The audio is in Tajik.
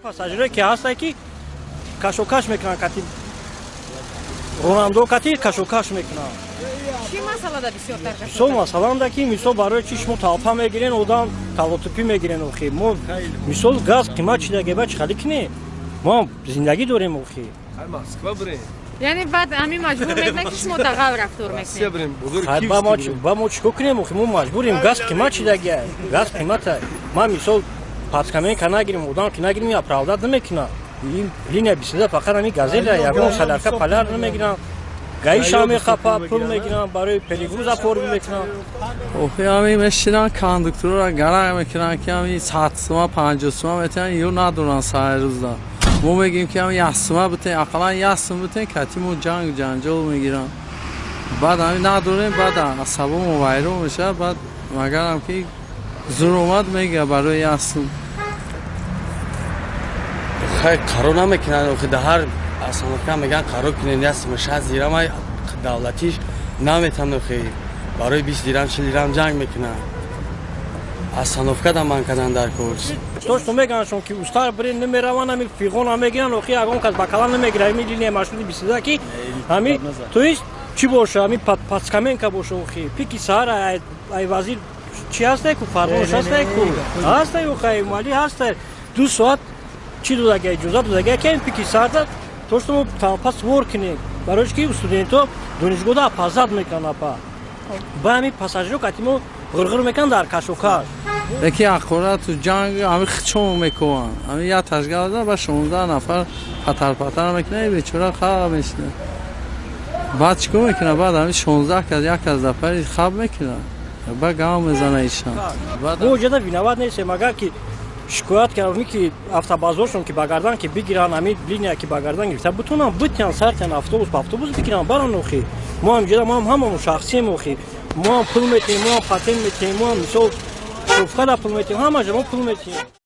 Пассажире ки ҳастае, ки кашокаш мекунанд, кати ронандо кати кашокаш мекунанд. Чӣ масъалада бисёртар? Мисол, масаланда ки, мисол, барои чи шумо толпа мегирен, одам талотупӣ мегирен? Охи, мо, мисол, газ қимат шидаге, ба чӣ хали кунем? Мо зиндагӣ дорем, охи. Москва бирем. Яъне баъд ҳамин маҷбур мекунад, ки шумо дағал рафтор Россия мекунед? бирем, бозори Хай, ба мо Киевский бирем. Ба мо чӣ кор кунем, охи? Мо маҷбурем, газ қимат шидаге, газ қимата. Ман, мисол, под скамейка нагирем, одам ки нагирем, оправдать намекунад. Ин линия 22 фақат ҳамин газела, ягон солярка паляр намегирам, гаиша мехапа, пул мегирам, барои перегруза форми мекунам. Охи, ҳамин мешинан, кондукторро гаранг мекунанд, ки ҳамин 100 сума, 50 сума метиҳан, ё надоранд. Сари рӯзда мо мегӯем, ки ҳамин 1 сума битен, ақаллан 1 сум битен, кати мо ҷангу ҷанҷол мегиранд. Баъд ҳамин надорем, баъд асабомо вайрон мешавад. Баъд магарам ки зур омад, мега барои 1 сум. Хай, қарор намекунанд, охи. Да ҳар остановка мегӯянд, қарор кунед, 1 сума, 60 дирам. Ай давлатиш наметан, охи. Барои 20 дирам, 40 дирам ҷанг мекунанд. Остановка да ман кардан дар курс. То что меганашон, ки устар бирен, намераванд, ҳами фиғона мегиранд. Охи, ягон кас ба кала намегирад. Ҳами линия маршрути 22 ки ҳами, то есть, чӣ боша, ҳами под скамейка боша. Охи, пики саҳар ай вазир чӣ ҳастай ку, фармонш ҳастай ку, ҳастай, охи, мали ҳастай. 2 соат чӣ додага, иҷозат додага, ки ҳами пики саҳарда то что мо толпа сбор кунем, барои ки студентҳо донишгоҳда опоздать мекунанд, апа. Ба ҳами пассажиро кати мо ғирғир мекунанд дар кашокаш. Яки ҳақорату ҷанг, ҳами хичон мекунанд. Ҳами як ташгал ба 16 нафар патар патар мекунад, бечора хаб мешинад. Баъд чӣ кор мекунад? Баъд ҳами 16 кас як кас дар пари хаб мекунад, ба гав мезана ишам. Мо ҷада виноват нестем. Агар ки шикоят кардем, ки автобазоршон ки ба гардан ки бигиранд, ҳамин линия ки ба гардан гирифта бутунам, битян, сартян, автобус ба автобус бигиранд, баран. Охи, мо ҳам ҷада, мо ҳам ҳамамон шахсием, охи. Мо ҳам пул метиҳем, мо ҳам патент метиҳем, мо ҳам, мисол, шофкада пул метиҳем, ҳама ҷа мо пул метиҳем.